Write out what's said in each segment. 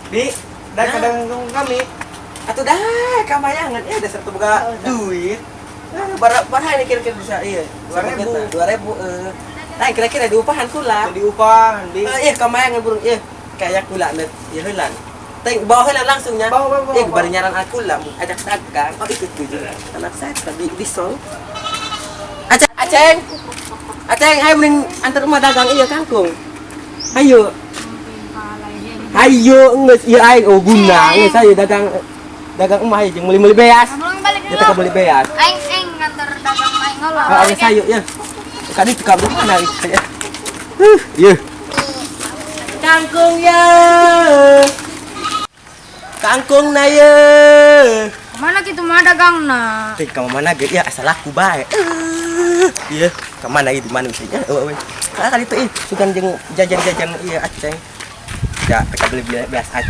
Bi, dan kadang kami atuh dah kamayangan ya dasar tuh boga duit. Nah, bara ini kira-kira bisa iya. 2000. 2000 eh. Nah, kira-kira diupahan kula. Diupahan, Bi. Eh, iya kamayangan burung iya. Kayak kula net iya heulan. Teng bawa heulan langsungnya. Bawa, bawa, bawa. Eh, bari nyaran aku lah, ajak dagang. Oh, ikut tuh anak saya tadi di sol. Aceng, Aceng. Aceng, ayo mending antar rumah dagang iya kangkung. Ayo. Ayo geus ieu aing oh guna geus ayo dagang dagang emah ayo jeung meuli-meuli beas. Belum balik Ya teh beli beas. Aing aing nganter dagang aing ngolah. Ah, geus ayo ya. Kadi tukang di mana ieu? Ieu. Kangkung ya. Kangkung na ye. Kemana kitu mah dagangna? Teh ka mana ge ya asal laku bae. Ieu ka mana ieu di mana misalnya? Eueuh. Ah kali itu ih sugan jeung jajan-jajan ieu Aceng. Ya, teka beli beas aja.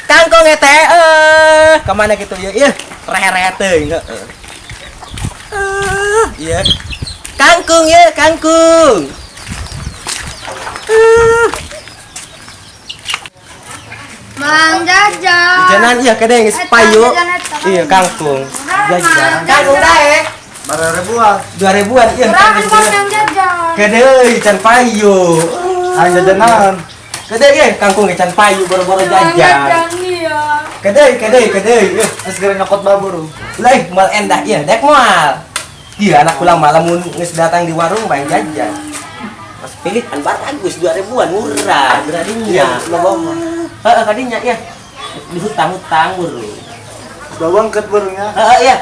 Kangkung teh eh ka mana kitu ieu? Ieu rehe-rehe teuing heeh. Ieu. Kangkung ye, kangkung. Mang jajan. Jajanan iya kade geus payu. Iya kangkung. Jajan. Kangkung daek. Bara ribuan. 2000-an iya. Kurang kan jajan. Kade euy can payu. Aing jajanan. Kade ieu kangkung ge can payu boro-boro jajan. Jajan iya. Kade kade kade ieu. Geus gara nyokot baburu. Ulah ih moal endah ieu dek moal. Iya anak pulang malam mun geus datang di warung bae jajan. Mas pilih kan bagus 2000-an murah beradinya. Lobong. Heeh kadinya iya. Di hutang-hutang buru. Bawang ket burungnya. Heeh iya.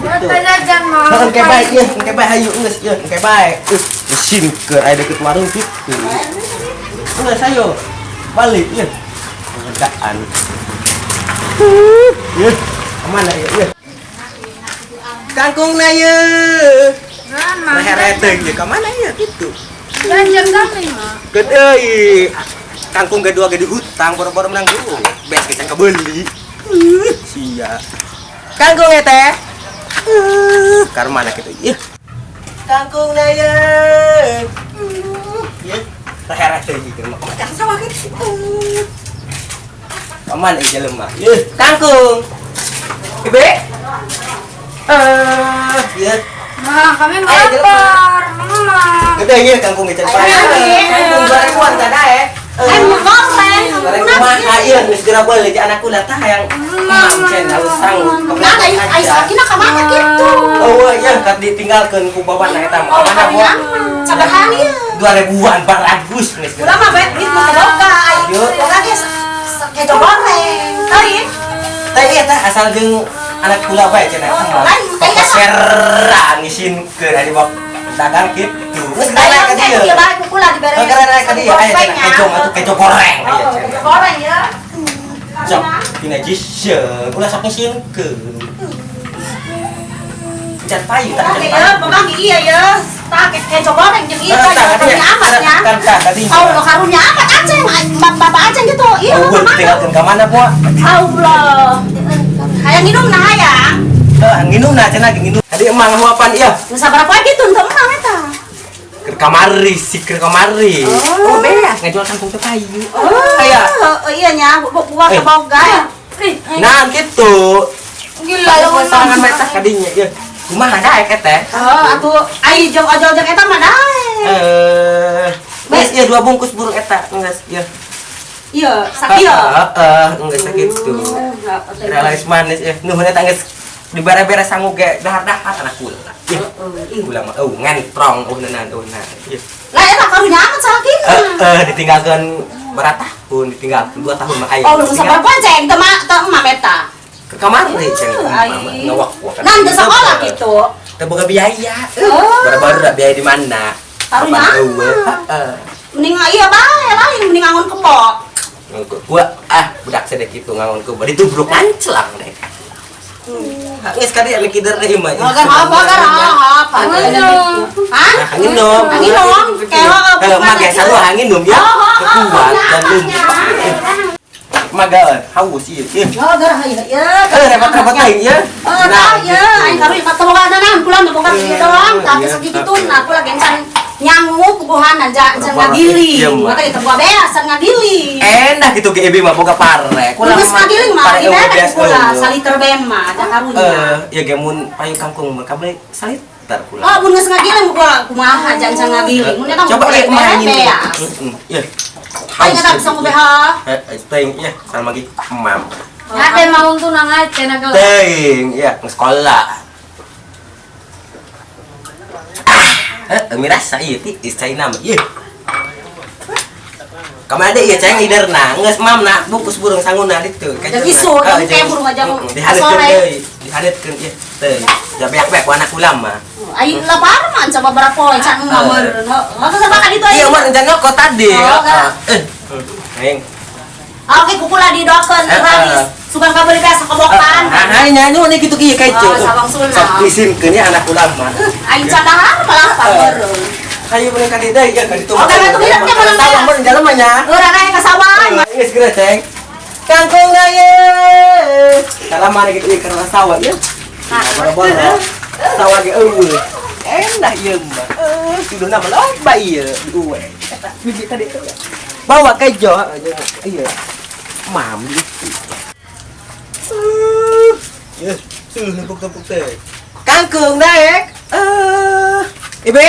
Berapa jajan mang? Heeh engke bae ieu, engke bae hayu geus ieu, engke bae. Mesin ke aya deket warung kitu. Geus ayo. Balik ieu. Pengerjaan. Ieu, kemana ieu? Ieu. Kangkung na ieu. Mang. Leher ieu ka mana ieu kitu. Jajan kami mah. Gede euy. Kangkung ge dua ge dihutang boro-boro menang duit. Beas ge can kebeli. Sia. Kangkung ya teh. Kar mana kitu? Ieu. Kangkung na ye. Ieu. Leher teh ieu mah. Kan sama kitu. Ka mana ieu jelema? Ieu, kangkung. Ibe. Ieu. Mang, kami Ayo, jelema. lapar. Mama. Gede ieu kangkung ge can payu. Kangkung 2000-an tah daek. Aing mau goreng. Goreng kumaha ieu geus geura beuli di anak kula tah hayang mam cen halus sanggup. Nah, ai ai sakina ka mana kitu? Oh iya kat ditinggalkeun ku bawana eta mah. Oh, Mana karunya sabaraha ieu? 2000-an bagus geus. Ulah mah bae duit mah boga. Ai Yuk. boga ge kejo goreng. Teuing. Teh ieu teh asal jeung anak kula bae cenah eta mah. Lain, Toko serra ngisinkeun ari bak dagang kitu. Geus Lain ka kayak dieu. ieu bae ku kula dibere. Oh, keren ka dieu aya cenah kejo atuh kejo goreng aya Oh, cenah. kejo goreng ya. Sok dina jiseu ulah sok ngisinkeun. Can payu tak Oke can ya, payu. memang iya ya. Tah kejo goreng jeung ieu tah karunya amat nya. Kan tah tadinya. Oh, karunya amat aceng, bapak aceng gitu. Iya, Oh, mana? tinggalkeun ka mana, Po? Allah. Hayang nginum nah hayang. Heuh, nginum nah cenah nginum. Tadi emang huapan ieu. Nu sabaraha poe kitu henteu emang eta. Keur kamari, si keur kamari. Oh. Oh, beas ngajual kangkung teh payu. Oh, Aya. oh, iya nya, buah Eh. keboga. Nah, gitu. Gila lamun Tangan meta kadinya ieu. Kumaha daek teh? Oh, atuh ai jeung ojol-ojol eta mah daek. Eh, geus ieu 2 bungkus burung eta, geus ieu. Iya, sakieu. Heeh, geus sakitu. Kira laris manis ieu. Nuhun eta geus dibere-bere sangu ge dahar-dahar anak kula. Ih, kula mah eueuh ngentrong eueuh eueuh. Ieu. Lah eta karunya amat salakina. Heeh, ditinggalkeun berapa tahun, ditinggalkeun 2 tahun mah aya. Oh, nu sabaraha poe ceng teu mah teu emam eta. Ke kamari ceng Ai. ngawak. Nan teu sekolah kitu. Teu boga biaya. Oh. Baru-baru biaya di mana? Karunya Kapan eueuh? amat. Heeh. Mending iya bae lain mending ngangon kebo. Gua ah budak sedek kitu ngangon kebo ditubruk mancelang deh. Geus kadi likider deui mah. Agar apa agar apa. Hah? Nginum. Nginum. Kelo Eh, mah ge sarua nginum ya. Kekuat dan lumpah. Maga haus ieu. Ieu. Oh, gar ieu ya. Eh, repot-repot lain ya. Oh, tah ya, aing karunya katoboga naon kula mah boga ieu doang, tah sakitu nah kula gencan Nyangu puguhan aja can ngagiling. Mata kita buah beas can ngagiling. Enak gitu ge ibi mah boga pare. Geus ngagiling mah dibere kula saliter bema da karunya. Ya ge mun payu kangkung mah kabeh saliter kula. Oh, mun geus ngagiling kula kumaha jan can ngagiling. Mun eta coba ge kumaha beas. Heeh. Aing eta bisa ngubeha. Teuing ya sama lagi emam. Ate mau tunang aja na kalau. Teuing ya sekolah. Mirasa ieu ti China mah ieu. Kamana deui ieu ceng liderna geus mamna bungkus burung sanguna ditu. Jeung isu, jeung teh burung aja dihadeutkeun deui, dihadeutkeun ieu teh. Ja beak-beak ku anak ulam mah. Aing lapar mah can beberapa poe can mah meureun. Heeh, terus makan itu aing. Iya mah can nyokot tadi. Aing. Oke, kukula didoakeun habis. Sugan kabeli teh sakobokan. Nah, nyanyi nih kitu kieu kejo. Sok isinkeun nya anak ulam mah. Aing can dahar malah meureun. Hayu meureun ka dieu deui ya ka ditu. Oh, kana tuh bilang teh meunang sawah meureun jalema nya. Urang aya ka sawah. Geus geura ceng. Kangkung na ye. Salaman gitu ieu kana sawah ieu. Boro-boro. Sawah ge eueuh. Endah ieu mah. Suduna mah loba ieu diuwe. Eta biji tadi tuh. Bawa kejo ieu. Mam gitu. Ya, numpuk-numpuk teh. Kangkung daek. Ibe.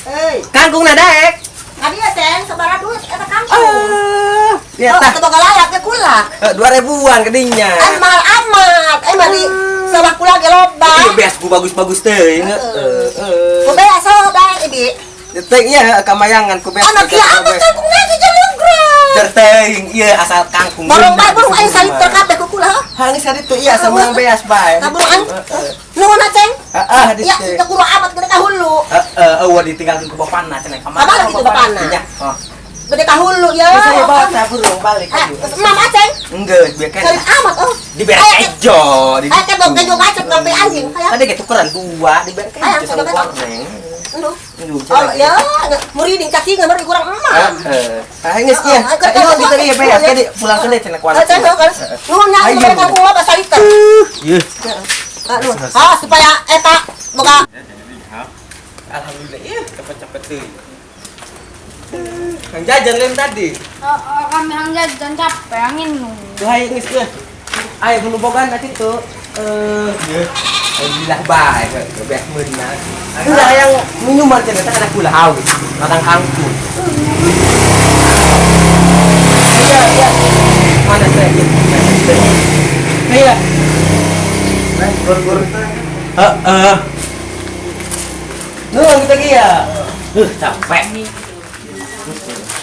Hei. Kangkung na daek. Kadi ya, Ceng, sabaraha duit eta kangkung. Ya oh, tah. Teu boga layak ge kula. 2000-an kedinya. An mahal amat. Mah di sawah kula ge loba. Iya, beas ku bagus-bagus teh. Heeh. Ku beas sawah bae, Ibi. Teh iya kamayangan ku beas. Anak ieu amat kangkung na ge jalograng. Teuing ieu asal kangkung. Borong bae burung aing saliter kabeh ku kula. Hangis hari itu iya sama yang beas bae. Kabur aing. Nuhun Ceng. Heeh, Ya, teu kudu amat gede ka hulu. Heeh, eueuh ditinggalkeun ku bapana cenah ka mana. Kamana kitu bapana? Oh. Gede ka hulu ya. Saya bawa saya burung balik. Mam Aceng. Enggeus bieu kan. Salit amat oh. Dibere kejo. Aya kejo kejo kacet sampai anjing. Tadi ge tukeran dua dibere kejo sama goreng. Aduh. Oh ya, muriding cacing meureun kurang emam. Heeh. Ah geus ieu. Ayo kita ieu beas kadi pulang ke cenah kuana. Nuhun nya dibere kangkung loba saliter. Ieu. Aduh. Ah supaya eta boga. Alhamdulillah ieu cepet-cepet teuing. Kang jajan lain tadi. Oh, kami hang jajan capek angin nu. Tuh ayo geus ieu. Ayo menubogan tadi tuh. Ieu. Alhamdulillah bae, beas meunang. Udah yang minuman cenah teh kana kula haus, ladang kangkung. Iya, iya. Mana teh? Iya. Neng, goreng teh. Heeh. Nuh, kita ge ya. Capek.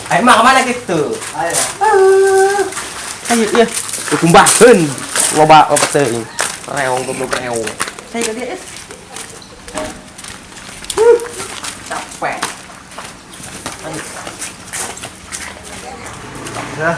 Ayo mah kemana gitu? Ayo. Ayo, iya. Kumbaheun. Loba loba teuing. Reong goblok reong. Saya ke dia. Capek. Nah.